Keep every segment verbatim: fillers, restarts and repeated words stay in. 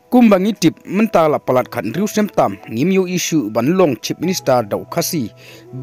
Kumba ngi tip mynta la palat khathynriew snem tam ngim ïohi shuh ban long Chief Minister da u Khasi.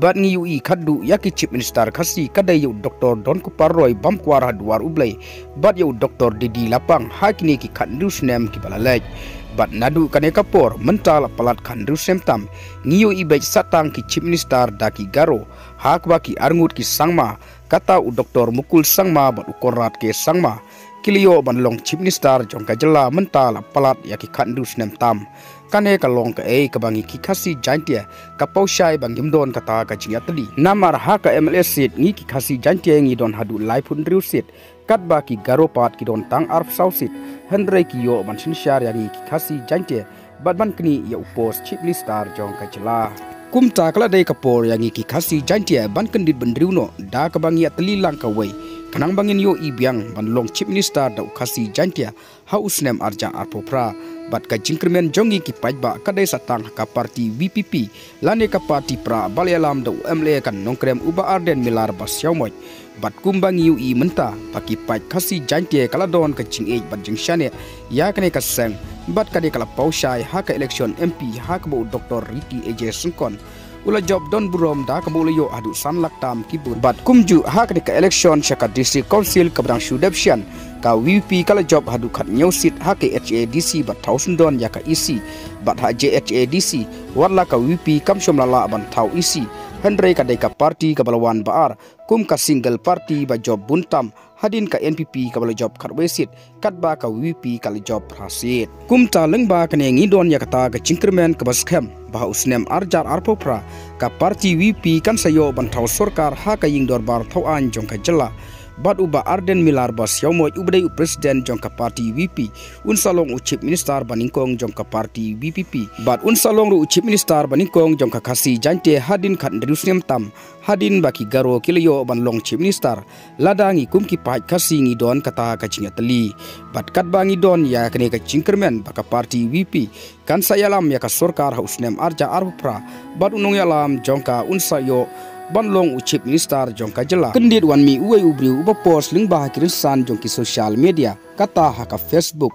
Bad ngi ïohi khatduh ïa ki Chief Minister Khasi ka dei ïa u Doctor Donkupar Roy bam kwar ha duwar U Blei bad ïa u Doctor D D Lapang ha kine ki khathynriew snem kiba la leit. Bad naduh kane ka por mynta la palat khathynriew snem tam ngi ïohi beit sa tang ki Chief Minister da ki Garo ha kaba ki arngut ki Sangma, kata u Doctor Mukul Sangma bad u Conrad K Sangma, ki la ïoh ban long Chief Minister jong ka jylla mynta la palat ïa ki khathynriew snem tam. Kane ka long kaei kaba ngi ki Khasi Jaintia ka paw shai ba ngim don kata ka jingïatylli. Namar ha ka M L A seat ngi ki Khasi Jaintia ngi don haduh laiphew hynriew seat, katba ki Garo pat ki don tang arphew saw seat. Hynrei ki ïoh ban synshar ïa ngi ki Khasi Jaintia bad ban knieh ïa u post Chief Minister jong ka jylla. Kumta ka la dei ka por ïa ngi ki Khasi Jaintia ban kyndit bynriew noh da kaba ngi ïatylli lang kawei, khnang ba ngin ïohi biang ban long Chief Minister da u Khasi Jaintia ha u snem arhajar arphew phra. Bad ka jingkyrmen jong ngi ki paidbah ka dei sa tang ha ka party V P P lane ka party prah ba la ïalam da u M L A ka Nongkrem u Bah Ardent Miller Basaiawmoit. Bad kumba ngi ïohi mynta ba ki paid Khasi Jaintia ka la don ka jingïeit bad jingshaniah ïa kane ka seng, bad ka dei ka la paw shai ha ka election M P ha kaba u Doctor Ricky A J Syngkon u la jop don burom da kaba u la ïoh haduh san lak tam ki vote. Bad kumjuh ha kane ka election sha ka District Council kaba dang shu dep shen, ka V P P ka la jop haduh khathynñiew seat ha ka H A D C bad thaw syndon ïa ka E C. Bad ha J H A D C wat la ka V P P kam shym la lah ban thaw E C, hynrei ka dei ka party kaba la wan ba ar kum ka single party ba jop bun tam, hadien ka N P P kaba la jop khatwei seat, katba ka V P P ka la jop phra seat. Kumta lyngba kane ngi don ïa kata ka jingkyrmen kaba skhem ba ha u snem arhajar arphew phra ka party V P P kan sa ïoh ban thaw sorkar ha ka ïing dorbar thaw aiñ jong ka jylla. Bad u Bah Ardent Miller Basaiawmoit uba dei u president jong ka party V P P un sa long u Chief Minister banyngkong jong ka party V P P. Bad un sa long ruh u Chief Minister banyngkong jong ka Khasi Jaintia hadien khathynriew snem tam, hadien ba ki Garo ki la ïoh ban long Chief Minister. Lada ngi kum ki paid Khasi ngi don kata ka jingïatylli, bad katba ngi don ïa kane ka jingkyrmen ba ka party V P P kan sa ïalam ïa ka sorkar ha u snem arhajar arphew phra, bad u nongïalam jong ka un sa ïoh ban long u Chief Minister jong ka jylla. Kyndit wan mih uwei u briew uba post lyngba ha ki rynsan jong ki social media, kata ha ka Facebook,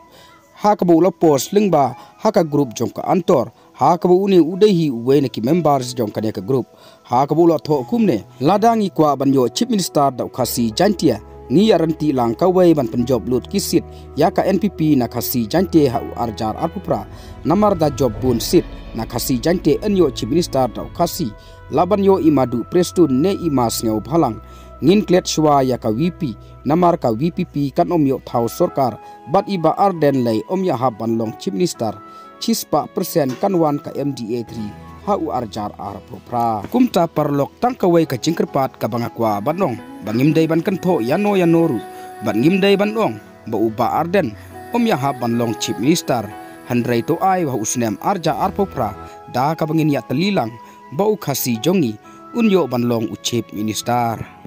ha kaba u la post lyngba ha ka group jong ka Antor, ha kaba une u dei hi uwei na ki members jong kane ka group, ha kaba u la thoh kumne: Lada ngi kwah ban ïoh Chief Minister da u Khasi Jaintia, ngi ïaryntih lang kawei ban pynjop lut ki seat ïa ka N P P na Khasi Jaintia ha u arhajar arphew phra. Namar da jop bun seat na Khasi Jaintia yn ïoh Chief Minister da u Khasi, lah ban ïoh i Madu Prestone ne i Ma Sniawbhalang. Ngin klet shuwa ïa ka V P P, namar ka V P P kan ym ïoh thaw sorkar, bad i Bah Ardent lei ym ïahap ban long Chief Minister. Shispah percent kan wan ka M D A three ha u arhajar arphew phra. Kumta paralok, tang kawei ka jingkyrpad kaba nga kwah ban ong, ba ngim dei ban kynthoh ïano ïano ruh, bad ngim dei ban ong ba u Bah Ardent ym ïahap ban long Chief Minister. Hynrei to ai ba ha u snem arhajar arphew phra da kaba ngin ïatylli lang ba u Khasi jong ngi un ïoh ban long u Chief Minister.